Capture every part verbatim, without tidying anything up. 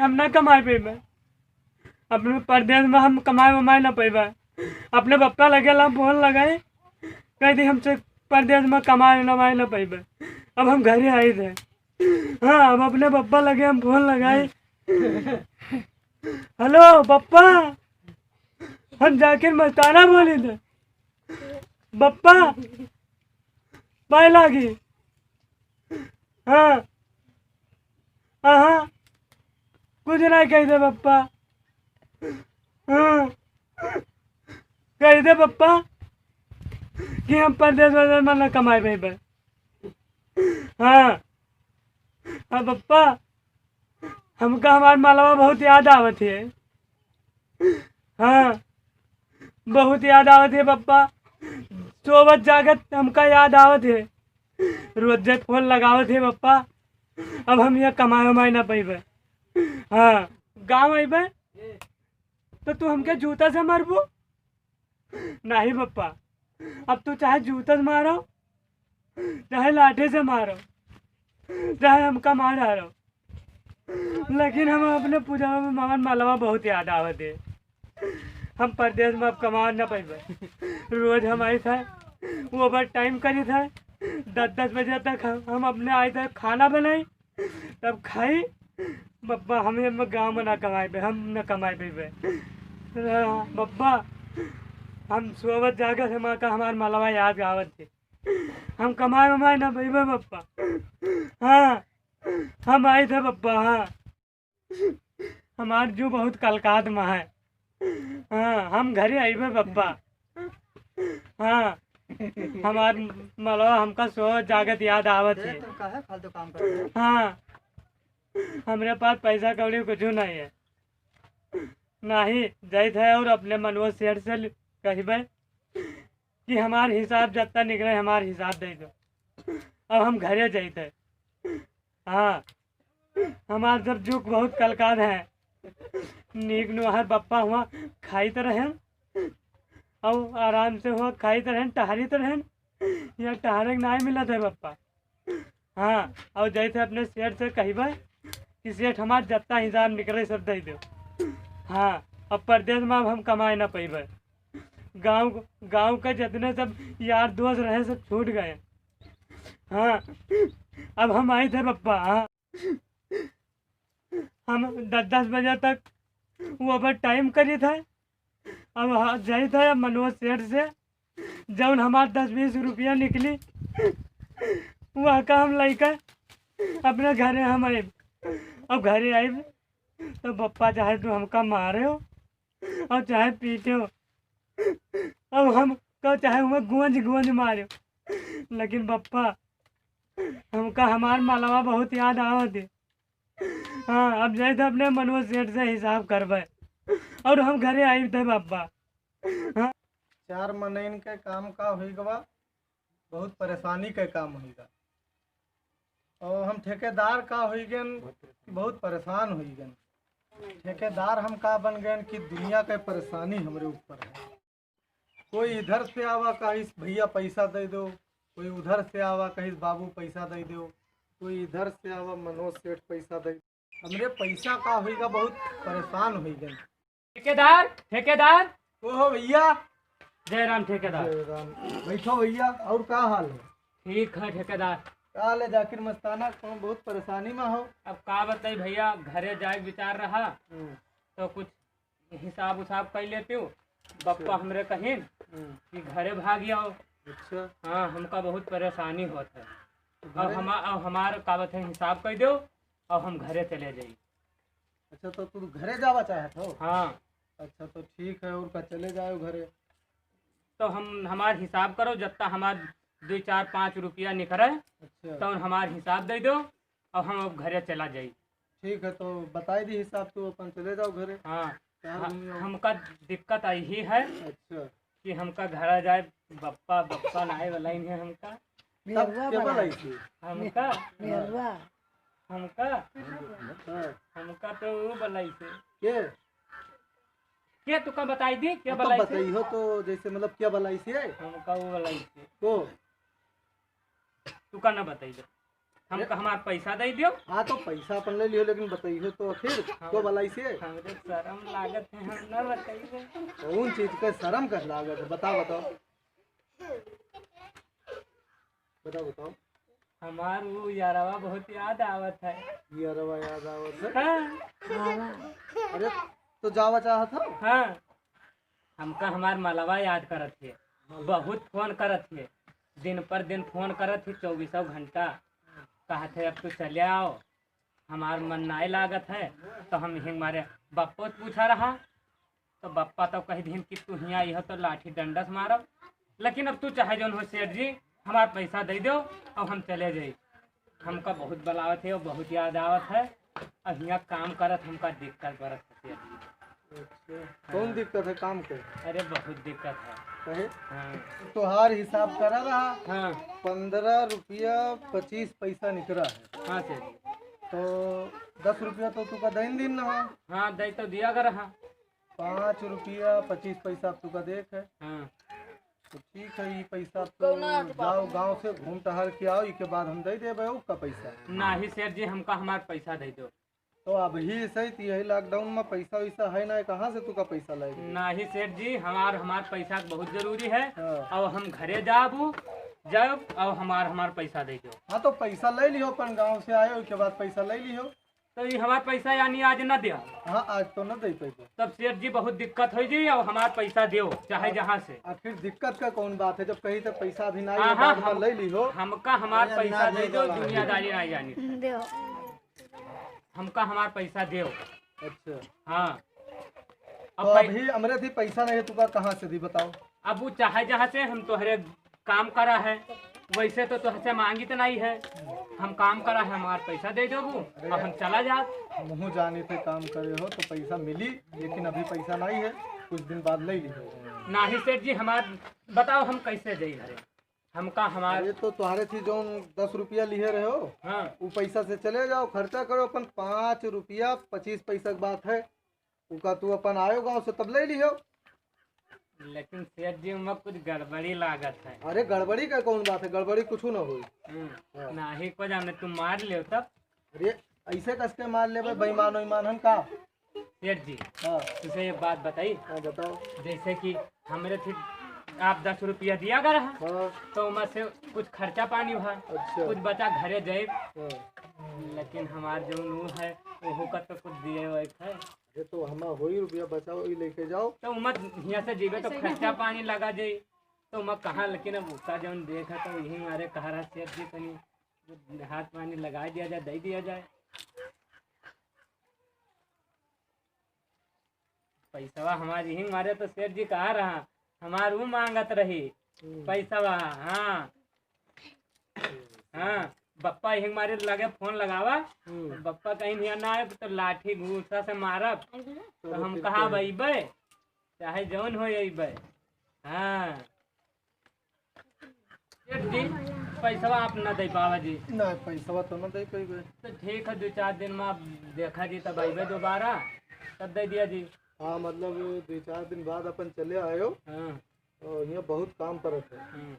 हम ना कमाए पइबे, अपने परदेस में हम कमाए वमाए ना पइबे। अपने बप्पा लगे ला फोन लगाई, कह दी हमसे परदेस में कमाए वमाए ना पइबे। अब हम घरे आइत है। हाँ, अब अपने बप्पा लगे हम फोन लगाई। हेलो बप्पा, हम जाकिर मस्ताना बोली थे। बप्पा, पाए लागी। हाँ, हाँ, कुछ नहीं कह दे बप्पा। हाँ, कह दे बप्पा कि हम परदेस वरदेस में ना कमाए पइबे। हाँ, हाँ बप्पा, हमका हमार मलवा बहुत याद आवत है। हाँ, बहुत याद आवत है बप्पा। सोवत जागत हमका याद आवत है। रोजे फोन लगावत है बप्पा। अब हम यहाँ कमाए वमाए ना पइबे। हाँ, गाँव अइबे तो तू हमके जूता से मारबू? नहीं बप्पा, अब तू चाहे जूता से मारो, चाहे लाठी से मारो, चाहे हमका मार डालो, लेकिन हम अपने पूजा में मगन मलवा बहुत याद आवत है। हम परदेस में अब कमा न पइबे। रोज हम आइत है, वो ओवर टाइम करित है, दस दस बजे तक हम, हम अपने आइत है, खाना बनाई, तब खाई। बप्पा, हम ये गाँव में ना कमाए पइबे, हम ना कमाए पइबे। हाँ, बप्पा, हम सोवत जागत हमार का हमार मलवा याद आवत है। हम कमाए वमाए ना पइबे बप्पा। हाँ, हम आइत है बप्पा। हाँ, हमार जो बहुत कलकात में है। हाँ, हम घरे अइबे बप्पा। हाँ, हमार मलवा हमका सोवत जागत याद आवत है। तुम काहे फालतू काम करते हो? हाँ, हमरे पास पैसा कौड़ी कुछ नहीं है। नहीं, जाइत है और अपने मनोज सेठ से कहिबे कि हमार हिसाब जत्ता निकले, हमार हिसाब दे दो। अब हम घरे जाइत है। हाँ, हमार जब जुग बहुत कलकान है, नीक नोहर बप्पा हुआ खाइत रहेन, और आराम से हुआ खाइत रहेन, टहरित रहेन। यहाँ टहरे के नाहीं मिलत है बप्पा। हाँ, और जैसे अपने सेठ से कहिबे कि सेठ हमार जत्ता हिसाब निकले सब दे दो। हाँ, अब परदेस में अब हम कमाए ना पइबे। गाँव, गाँव के जितने सब यार दोस्त रहे सब छूट गए। हाँ, अब हम आइत है बप्पा। हाँ, हम दस दस बजे तक वो ओवर टाइम करित है। अब हाँ, जाइत है अब मनोज सेठ से जौन हमार दस बीस रुपया निकली, वह का हम लइके अपने घरे हम आइब। अब घरे आइब तो बप्पा चाहे तू हमका मारे हो और चाहे पीटे हो, अब हम का चाहे हुआ गोंज गोंज मारे हो, लेकिन बप्पा हमका हमार मलवा बहुत याद आवत है। हाँ, अब जाइत है अपने मनोज सेठ से हिसाब करबे और हम घरे आइब थे बप्पा। हाँ। चार मनइन के काम का होई गवा, बहुत परेशानी के काम होई गा। और हम ठेकेदार का होई गन कि बहुत परेशान होई गन। ठेकेदार हम का बन गए कि दुनिया के परेशानी हमरे ऊपर है। कोई इधर से आवा कहिस भैया पैसा दे दो, कोई उधर से आवा कहिस बाबू पैसा दे दो, कोई इधर से आवा मनोज सेठ पैसा दे दो। हमरे पैसा का होई गा, बहुत परेशान होई गए। ठेकेदार, ठेकेदार। ओ हो भैया। जय राम ठेकेदार। जय राम। बैठो भैया, और का हाल है? ठीक है ठेकेदार। का हाल है जाकिर मस्ताना, कौन बहुत परेशानी में हो? अब का बताई भैया, घरे जाए के विचार रहा, हम्म। तो कुछ हिसाब उसाब कर लेती हूँ। बप्पा अच्छा। हमरे कहिन हम्म। कि घरे भाग आओ। अच्छा। हाँ, हमका बहुत परेशानी होत है। अब घरे हमा-, अब हमार का बता हिसाब कर दो, अब हम घरे चले जाई। अच्छा, तो तू घरे जावा चाहत हो? हाँ। अच्छा, तो ठीक है, और का चले जाओ घरे। तो हम, हमार हिसाब करो, जत्ता हमार दो, चार, पाँच रुपया निकले, अच्छा। तो हमार हिसाब दे दो, अब हम अब घरे चला जाई। ठीक है, तो बताई दी हिसाब, तू अपन चले जाओ घरे। हाँ, चार ह-, घूमी आओ। हमका दिक्कत आई ही है अच्छा। कि हमका घरा जाए, बप्पा, बप्पा नाहे वाला ही है हमका। तब मेहरुआ के वाला बलाई थी? हमका? मेहरुआ। हमका? हाँ। हमका तो वो बलाई से। के? के तुका बताई दी? के हाँ, तो बलाई से? बताई हो तो जैसे मतलब क्या बलाई से? हमका वो बलाई से। को? तुका ना बताई दे। हमका हमार पैसा दइ दियो। हाँ, तो पैसा अपन ले लियो, लेकिन बताइए तो आखिर हाँ। तो भलाई से। हमरे शरम लागत है, हम ना बताइए। कौन चीज का शरम कर लागत है? बता, बताओ। बताओ, बताओ। हमार वो यारवा बहुत याद आवत है। यारवा याद आवत है? हाँ। अरे, तो जावा चाहत हो? हाँ। हमका हमार मलवा याद करत है, बहुत फोन करत है, दिन पर दिन फोन करत है, चउबीसों घंटा। कहत है, "अब तू चले आओ, हमार मन नाय लागत है।" तो हम हिंग मारे बप्पो से पूछा रहा, तो बप्पा तो कह दिन कि "तू हियाँ आई हो तो लाठी डंडा से मारब, लेकिन अब तू चाहे जौन हो सेठ जी, हमार पैसा दे दो, अब हम चले जाई।" हमका बहुत बुलावत है और बहुत याद आवत है। अब हियाँ काम करत हमका दिक्कत बरत है सेठ जी। अच्छा, कौन हाँ। दिक्कत है काम के? अरे बहुत दिक्कत है। कहे? हाँ। तोहार हिसाब करा रहा, हाँ। पन्द्रह रुपया पच्चीस पैसा निकला है। हाँ सेठ जी। तो दस रुपया तो तुका दैन दिन ना हो। हाँ, दे तो दिया कर रहा। पाँच रुपया पच्चीस पैसा अब तुका देख है। हाँ। तो ठीक है, ये पैसा तो कौनो हाथ जाओ बाबू। गाँव से घूम टहर के आओ, इसके बाद हम दे देबे ओका पैसा। नाही सेठ जी, हमका हमार पैसा दे दो। तो अभी सही तो यही lockdown में पैसा वैसा है ना, कहाँ से तुका पैसा लाएगी? नाही सेठ जी, हमार, हमार पैसा बहुत जरूरी है। हाँ। अब हम घरे जाबू, जब अब हमार, हमार पैसा दे दो। हाँ, तो पैसा ले लियो, अपन गाँव से आयो, उसके बाद पैसा ले लियो। तो ये हमार पैसा यानी आज न दिया? हाँ, आज तो न दे पैसा। तब सेठ जी बहुत दिक्कत हो जी, अब हमार पैसा दियो, चाहे आ-, जहाँ से। आखिर दिक्कत का कौन बात है, जब कहीं तो पैसा भी नहीं हाँ, है, हाँ, बाद में हम, ले ली हो। हमका हमार अरे पैसा ना दे दे दो, बाबा। दुनियादारी ना जानी। देव। हमका हमार पैसा देव। अच्छा। हाँ। अब तो पै- अभी हमरे थी पैसा नहीं है, तुका कहाँ से दी बताओ? अब वो चाहे जहाँ से हम तोहरे काम करा है, वैसे तो तोहसे मांगी तो नहीं है, हम काम करा है, हमार पैसा दे देबू अरे। और हम चला जाब। हमहू जानी थे काम करे हो तो पैसा मिली, लेकिन अभी पैसा नहीं है, कुछ दिन बाद ले ली हो। नाही सेठ जी, हमार बताओ हम कैसे जाई घरे, हमका हमार अरे तो तुम्हारे थी जौन दस रुपया लिहे रहे हो, हाँ। वो पैसा से चले जाओ, खर्चा करो अपन, पाँच रुपया पच्चीस पैसा की बात है, उका तू अपन आयो गाँव से तब ले लियो। लेकिन सेठ जी, उमा कुछ गड़बड़ी लागत है। अरे गड़बड़ी का कौन बात है, गड़बड़ी कुछ ना होई। हम्म, हाँ। नाही को जाने तू मार लियो तब। अरे ऐसे कस के मार लेबे, बेईमान उईमान हम का? सेठ जी, हाँ। तुझे एक बात बताई। हाँ, बताओ। जैसे कि हमरे थी आप दस रुपया दिया कर रहा, हाँ। तो उमा से कुछ खर्चा पानी हुआ, अच्छा। कुछ बचा घरे जाए, हाँ। लेकिन हमार जौन ऊ है, ओहू का तो कुछ दिए हुए है। अरे तो हमार होई रुपया बचाओ, ई लेके जाओ। तो उमा हियाँ से जीवे तो खर्चा पानी लगा जाई, तो उमा कहाँ, लेकिन अब उसका जौन देख है तो यही मारे कह रहा सेठ जी तनी हाथ पानी लगा दिया जाए, दे दिया जाए। पैसवा हमार यही मारे तो सेठ जी कहा रहा, हमार ऊ मांगत रही हम्म। पैसवा, हाँ। हाँ, बप्पा यही मारे लगे फोन लगावा, हम्म। बप्पा कहीं हियाँ ना आए तो लाठी घूसा से मारब, तो तो हम ठीक कहा है। बइबे, चाहे जौन हो अइबे। हाँ। सेठ जी, पैसवा आप ना दे पावा जी। ना, पैसवा तो ना दे पइबे। तो ठीक है, दो चार दिन में आप देखा जी, तब अइबे दोबारा, तब दे दिया जी। हाँ, मतलब दो चार दिन बाद अपन चले आयो। हाँ। और यहाँ बहुत काम परत है। हाँ।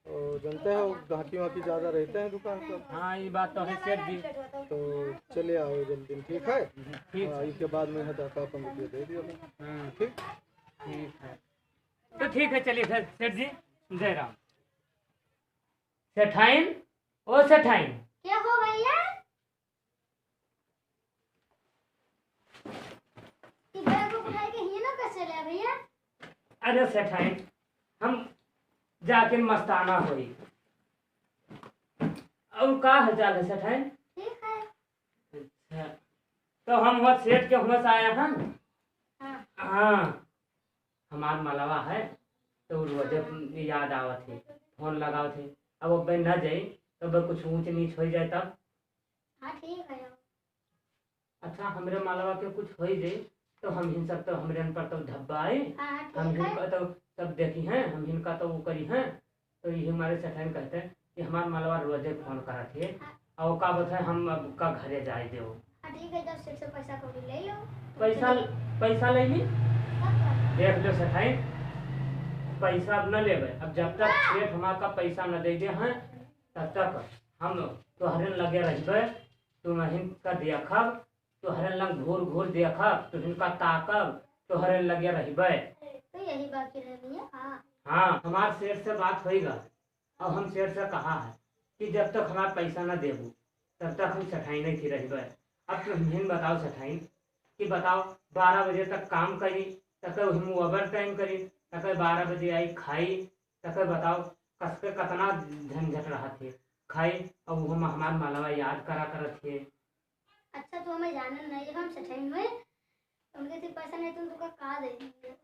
और जानते हो, गाहकी वाहकी ज्यादा रहते हैं दुकान पर। हाँ, ये बात तो है सेठ जी। तो चले आओ जल्दी, ठीक है? ठीक। हाँ, इसके बाद में यहाँ जाकर अपन रुपये दे दिया। हाँ। ठीक? ठीक है। तो ठीक है, चलिए फिर सेठ जी, जय राम। सेठाइन, ओ सेठाइन। क्या हो भैया? ई बैग उठाई के हियाँ ना कैसे ले भैया? अरे सेठाइन, हम जाके मस्ताना होई। और का हाल चाल है सेठाइन? ठीक है। अच्छा, तो हम वहाँ सेठ के हुआ से आया हम। हाँ। हाँ, हमार मलवा है, तो रोजे याद आवत है, फोन लगावत है। अब अबे न जाई, तो अबे कुछ ऊंच नीच हो जाए तब। हाँ, ठीक है। अच्छा, हमरे मलवा के कुछ हो जाए, तो हम हिन सब तो हमरे अन पर तो धब्बा आई। हाँ, हम ठीक हिन है। का तो सब देखी हैं, हम हिन का तो वो करी हैं। तो ये हमारे सेठाइन कहते हैं कि हमार मलवा रोजे फोन करत है, और का बता हम अब का घरे जाए देव। हाँ, ठीक है, जब सेठ से पैसा कौड़ी ले लो। पैसा, पैसा ले ली? तब का? देख लो सेठाइन, पैसा अब न लेबे। अब जब तक हाँ। सेठ हमार का पैसा न दे दे हैं, तब तक हम तोहरे लगे रहबे, तुमहिन का देखब, तोहरे लंग घूर घूर देखब, तुमहिन का ताकब, तोहरे लगे रहबे। तो यही बाकी रह भैया। हाँ। हाँ, हमार सेठ से बात होइगा। अब हम सेठ से कहा है कि जब तक हमार पैसा ना देबू, तब तक हम सेठाइन नहीं रहबे। अब तुमहिन बताओ सेठाइन, कि बताओ, बारह बजे तक काम करी, तक हम ओवर टाइम करी, तक बारह बजे आई खाई, तक बताओ, कसके कतना झंझट रहत है, खाई, अब वो हम, हमार मलवा याद करा करत है। अच्छा, तू हमें जानन नहीं, हम सेठाइन में, उनके से पैसा नहीं, तुम तुका का दे दिए?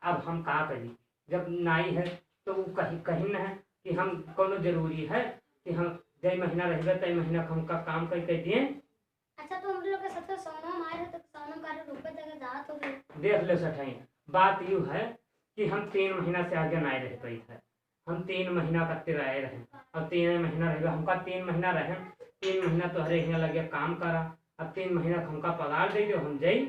अब हम का करी, जब नाई है तो वो कही, कही न है कि हम कौनो जरूरी है कि हम जय महीना रहबे, तय महीना हमका काम कई, कई दिए। अच्छा, तो हम लोग के साथ सोना मार है, तो सोना का रुपए तक जात हो गए। देख ले सेठाइन, बात यू है कि हम तीन महीना से आगे नाई रह पाई है। हम तीन महीना खातिर आए रहे, अब तीन महीना रह, हमका तीन महीना रहे, तीन महीना तोहरे हियाँ लगे काम करा, अब तीन महीना का हमका पगार दे दो, हम जाई।